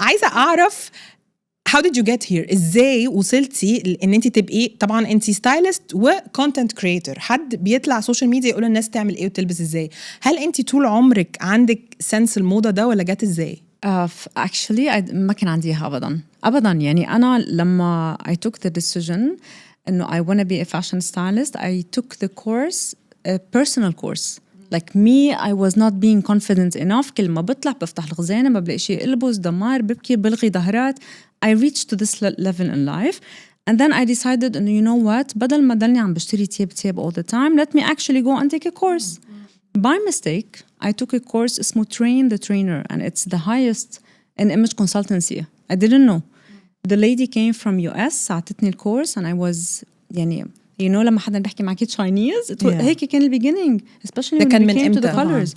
عايزه اعرف how did you get here؟ ازاي وصلتي ان انت تبقي، طبعا انت stylist و content creator، حد بيطلع social media يقول للناس تعمل ايه وتلبس ازاي؟ هل انت طول عمرك عندك sense الموضة ده ولا جت ازاي؟ Actually ما كان عندي اياها ابدا ابدا. يعني انا لما I took the decision انه I wanna be a fashion stylist، I took the course، a personal course. like me، I was not being confident enough. كل ما بطلع بفتح الخزانة ما بلاقي شيء البس، دمار، ببكي، بلغي ظهرات. I reached to this level in life and then I decided انه you know what، بدل ما ضلني عم بشتري تياب تياب all the time، let me actually go and take a course. by mistake I took a course اسمه train the trainer and it's the highest in image consultancy. I didn't know. the lady came from US، عطتني ال course and I was يعني لما حدا بيحكي معك Chinese. هيك كان ال beginning، especially ده كان من when we came to the إمتى؟ colors،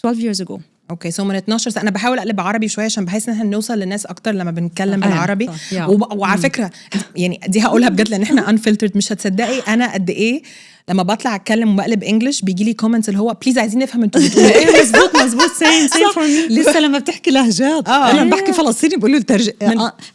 12 years ago. okay، so من 12 سنه. انا بحاول اقلب عربي شوية عشان بحس ان احنا نوصل للناس اكتر لما بنتكلم بالعربي. وعلى فكره، يعني دي هقولها بجد لان احنا unfiltered، مش هتصدقي انا قد ايه لما بطلع اتكلم وبقلب English بيجي لي comments اللي هو please عايزين نفهم انتوا بتقولوا ايه. مزبوط مزبوط، same same for me. لسه لما بتحكي لهجات، انا بحكي فلسطيني بقولوا لي ترج...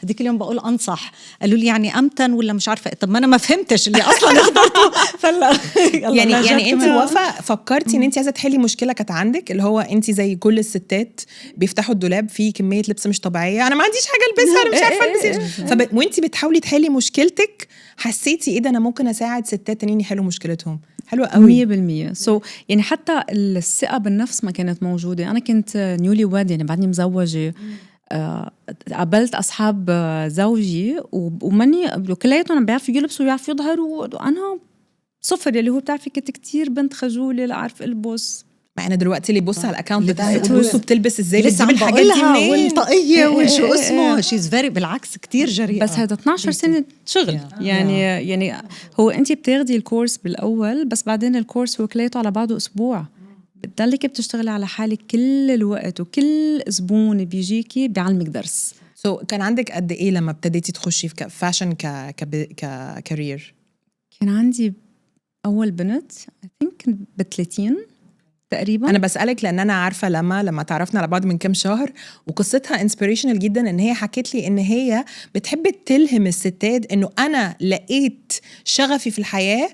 هذيك اليوم بقول انصح، قالوا لي يعني امتن ولا مش عارفه. طب ما انا ما فهمتش اللي اصلا اخترته، فلا. يلا، لهجات يعني انت كمان. وفا فكرتي ان انت عايزه تحلي مشكلة كانت عندك، اللي هو انت زي كل الستات بيفتحوا الدولاب فيه كمية لبس مش طبيعيه، انا ما عنديش حاجة البسها، انا مش عارفه البس ايه. وانت بتحاولي تحلي مشكلتك حسيتي ايه ده، انا ممكن اساعد ستات تانيين يحلوا مشكلتهم. حلوة قوي. 100%. so يعني حتى الثقة بالنفس ما كانت موجودة. أنا كنت newly wed، يعني بعدني مزوجة. قابلت أصحاب زوجي وماني كلياتهم عم بيعرفوا يلبسوا ويعرفوا يظهروا، وأنا صفر. اللي هو بتعرفي كنت كتير بنت خجولة، لا أعرف ألبس. مع ان دلوقتي اللي يبص على ال account بتاعها لبس. يقول بصوا بتلبس ازاي، لسه بتجيب عم الحاجات دي بقولها منين؟ والطاقية وشو اسمه. she's very، بالعكس كثير جريئة. بس هذا 12 سنة شغل. يعني هو انت بتاخدي ال course بالاول، بس بعدين ال course هو كليته على بعضه اسبوع، بتضلك بتشتغلي على حالك كل الوقت، وكل زبون بيجيكي بيعلمك درس. so كان عندك قد ايه لما ابتديتي تخشي في fashion ك career؟ كان عندي اول بنت، I think ب 30 تقريبا. انا بسالك لان انا عارفه لما تعرفنا على بعض من كام شهر، وقصتها inspirational جدا، ان هي حكت لي ان هي بتحب تلهم الستات انه انا لقيت شغفي في الحياة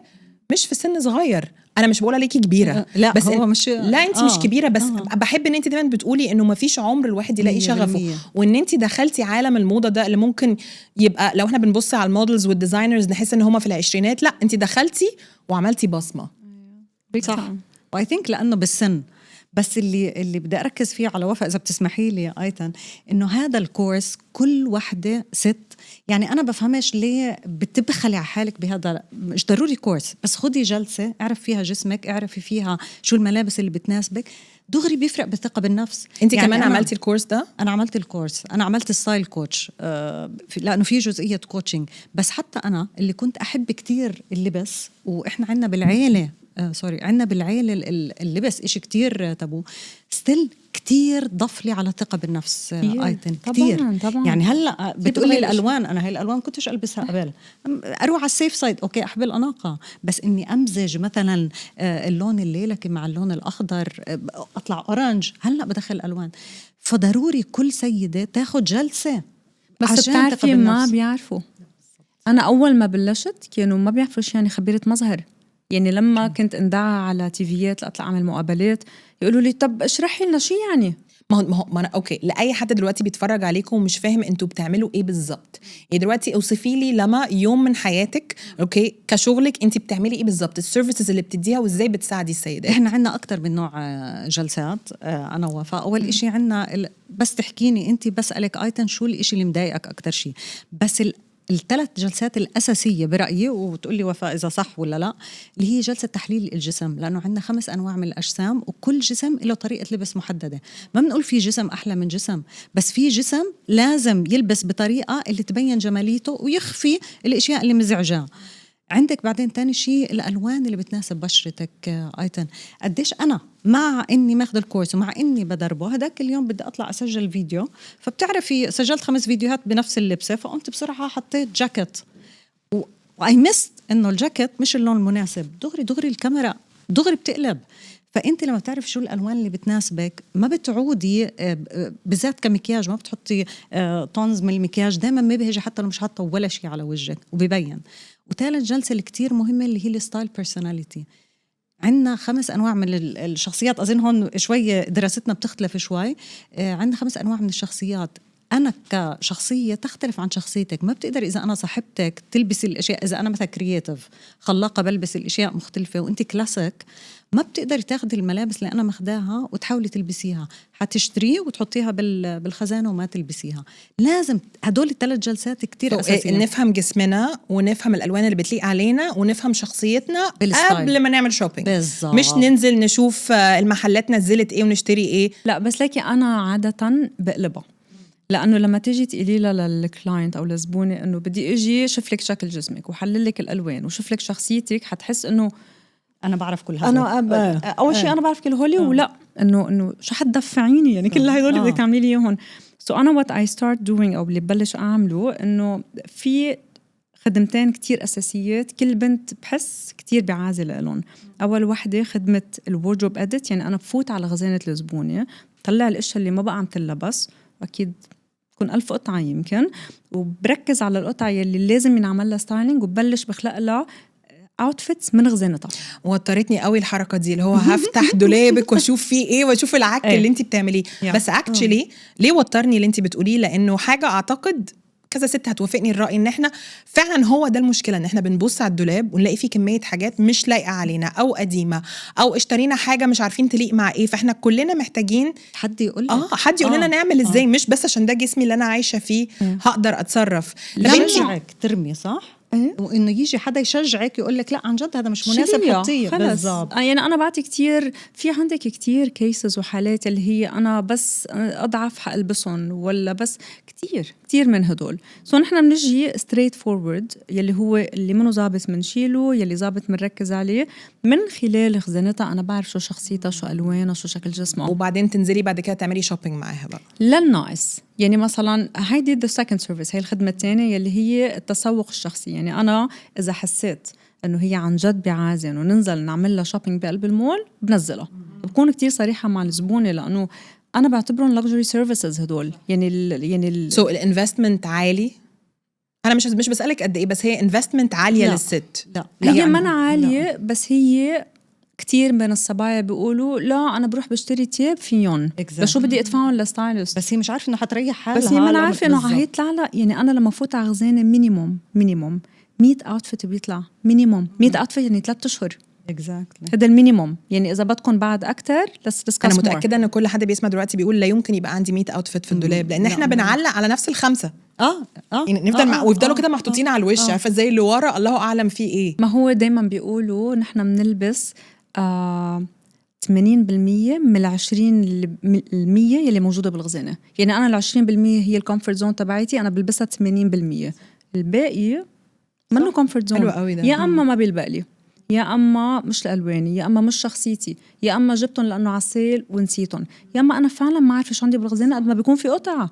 مش في سن صغير. انا مش بقول عليكي كبيره. لا، بس هو مش لا، انت مش كبيره، بس بحب ان انت دايما بتقولي انه ما فيش عمر الواحد يلاقي شغفه. 100%. وان انت دخلتي عالم الموضة ده اللي ممكن يبقى لو احنا بنبص على ال models وال designers نحس ان هم في العشرينات، لا، انت دخلتي وعملتي بصمه. صح، و I think لانه بالسن. بس اللي بدي اركز فيه على وفاء، اذا بتسمحي لي يا ايتن، انه هذا ال course كل وحده ست، يعني انا بفهمش ليه بتبخلي على حالك بهذا. مش ضروري course، بس خدي جلسه اعرف فيها جسمك، اعرفي فيها شو الملابس اللي بتناسبك، دغري بيفرق بالثقة بالنفس. انت يعني كمان عملتي ال course ده؟ انا عملت ال course، انا عملت ال style coach، لانه في جزئية coaching. بس حتى انا اللي كنت احب كتير اللبس، واحنا عندنا بالعيله، sorry، عندنا بالعيلة اللبس إشي كتير taboo، still كتير ضاف لي على ثقة بالنفس. كتير. ايتن. طبعاً، كتير. طبعاً. يعني هلا بتقولي بتغير. الالوان، انا هاي الالوان كنتش البسها قبل. اروح على ال safe side، okay، احب الاناقه، بس اني امزج مثلا اللون الليلكي مع اللون الاخضر، اطلع orange، هلا بدخل الوان. فضروري كل سيده تاخذ جلسه بس عشان ثقة بتعرفي ما بالنفس. بيعرفوا. انا اول ما بلشت كانوا ما بيعرفوا شو يعني خبيرة مظهر. يعني لما كنت اندعى على تيفيات لاطلع اعمل مقابلات يقولوا لي طب اشرحي لنا شو يعني. ما هو ما انا okay، لاي حد دلوقتي بيتفرج عليكم ومش فاهم انتوا بتعملوا ايه بالظبط، يعني دلوقتي اوصفي لي لما يوم من حياتك، okay، كشغلك انت بتعملي ايه بالظبط، ال services اللي بتديها وازاي بتساعدي السيدات؟ احنا عندنا اكثر من نوع جلسات، انا ووفاء. اول شيء عندنا بس تحكيني انت، بسالك ايتن شو الإشي اللي مضايقك اكثر شيء. بس الثلاث جلسات الأساسية برأيي، وتقول لي وفاء إذا صح ولا لا، اللي هي جلسة تحليل الجسم، لأنه عندنا خمس أنواع من الأجسام وكل جسم له طريقة لبس محددة. ما بنقول في جسم أحلى من جسم، بس في جسم لازم يلبس بطريقة اللي تبين جماليته ويخفي الأشياء اللي مزعجاه. عندك بعدين تاني شيء الالوان اللي بتناسب بشرتك. ايتن، قديش انا مع اني ماخذ ال course ومع اني بدربه، هداك اليوم بدي اطلع اسجل فيديو، فبتعرفي سجلت خمس فيديوهات بنفس اللبسه، فقمت بسرعة حطيت جاكيت و I missed انه الجاكيت مش اللون المناسب. دغري دغري الكاميرا دغري بتقلب. فانت لما بتعرف شو الالوان اللي بتناسبك ما بتعودي بالذات كمكياج، ما بتحطي tons من المكياج، دائما مبهجه حتى لو مش حاطه ولا شيء على وجهك وبيبين. وثالث جلسه اللي كتير مهمة اللي هي ال style personality. عندنا خمس انواع من الشخصيات، اظن هون شوي دراستنا بتختلف شوي. عندنا خمس انواع من الشخصيات. انا كشخصية تختلف عن شخصيتك، ما بتقدر اذا انا صاحبتك تلبسي الاشياء، اذا انا مثلا creative خلاقه بلبس الاشياء مختلفة وانت كلاسيك، ما بتقدري تاخذي الملابس اللي انا ماخداها وتحاولي تلبسيها، حتشتريه وتحطيها بالخزانه وما تلبسيها. لازم هدول الثلاث جلسات كتير اساسيه. نفهم جسمنا ونفهم الالوان اللي بتليق علينا ونفهم شخصيتنا بال style. قبل ما نعمل shopping. بالظبط. مش ننزل نشوف المحلات نزلت ايه ونشتري ايه. لا، بس لكي انا عادة بقلبها، لانه لما تيجي تقولي لها لل client او للزبونه انه بدي اجي شوف لك شكل جسمك وحلل لك الالوان وشوف لك شخصيتك، حتحس انه انا بعرف كل هذا. انا اول شيء انا بعرف كل هولي ولا انه شو حتدفعيني يعني كل هدول بدك تعملي لي اياهم؟ so انا what I start doing او اللي ببلش اعمله انه في خدمتين كتير اساسيات كل بنت بحس كتير بعازة لهم. اول وحده خدمة ال wardrobe edit، يعني انا بفوت على خزانه الزبونه، بطلع الاشياء اللي ما بقى عم تلبس، واكيد تكون ألف قطعة يمكن، وبركز على القطعة يلي لازم ينعمل لها styling وببلش بخلق لها outfits من خزانتها. وترتني قوي الحركة دي، اللي هو هفتح دولابك واشوف فيه ايه واشوف العك اللي انت بتعمليه. بس actually ليه وترني اللي انت بتقوليه؟ لانه حاجة اعتقد كذا ست هتوافقني الراي ان احنا فعلا هو ده المشكله، ان احنا بنبص على الدولاب ونلاقي فيه كمية حاجات مش لايقة علينا او قديمة او اشترينا حاجة مش عارفين تليق مع ايه، فاحنا كلنا محتاجين حد يقول لك. اه، حد يقول لنا نعمل ازاي، مش بس عشان ده جسمي اللي انا عايشه فيه هقدر اتصرف. طب يشجعك ترمي، صح؟ إيه؟ وانه يجي حدا يشجعك يقول لك لا، عن جد هذا مش مناسب. شيليها. حطيه. خلص. بالضبط. يعني انا بعطي كتير، في عندك كتير cases وحالات اللي هي انا بس اضعف حالبسهم ولا بس كتير كتير من هدول. so نحن بنجي straightforward، يلي هو اللي منه ظابط منشيله، يلي ظابط بنركز عليه. من خلال خزانتها انا بعرف شو شخصيتها، شو الوانها، شو شكل جسمها. وبعدين تنزلي بعد كده تعملي shopping معاها بقى. للناقص. يعني مثلا هيدي the second service، هي الخدمة الثانية يلي هي التسوق الشخصي. يعني انا اذا حسيت انه هي عن جد بعازة انه ننزل نعمل لها shopping بقلب المول بنزلها. بكون كتير صريحه مع الزبونه لانه انا بعتبرهم luxury services هدول، يعني ال so ال investment عالي. انا مش بسالك قد ايه، بس هي investment عالية لا. للست. لا. هي لا. منا عالية، بس هي كتير من الصبايا بيقولوا لا، انا بروح بشتري تياب فيهم. Exactly. لشو بدي ادفعهم ل stylist؟ بس هي مش عارفه انه حتريح حالها. بس هي ما عارفه انه بالضبط. حيطلع لها، يعني انا لما فوت على خزانه minimum minimum 100 outfit بيطلع، minimum 100 outfit، يعني 3 اشهر. هذا ال minimum، يعني اذا بدكم بعد اكثر let's discuss. انا متاكدة ان كل حد بيسمع دلوقتي بيقول لا يمكن يبقى عندي 100 outfit في الدولاب، لان احنا بنعلق على نفس الخمسه. يعني نفضل مع ويفضلوا كده محطوطين على الوش، عارفه ازاي؟ اللي ورا الله اعلم فيه ايه. ما هو دايما بيقولوا نحن بنلبس 80% من ال 20 من المية اللي موجودة بالخزانة. يعني أنا ال 20% هي ال comfort zone تبعتي، أنا بلبسها 80%، الباقي منه comfort zone. حلو قوي ده. يا أما ما بيلبق لي، يا اما مش الالواني، يا اما مش شخصيتي، يا اما جبتهم لانه على ال sale ونسيتهم، يا اما انا فعلا ما عارفه شو عندي بالخزانه قد ما بيكون في قطعه.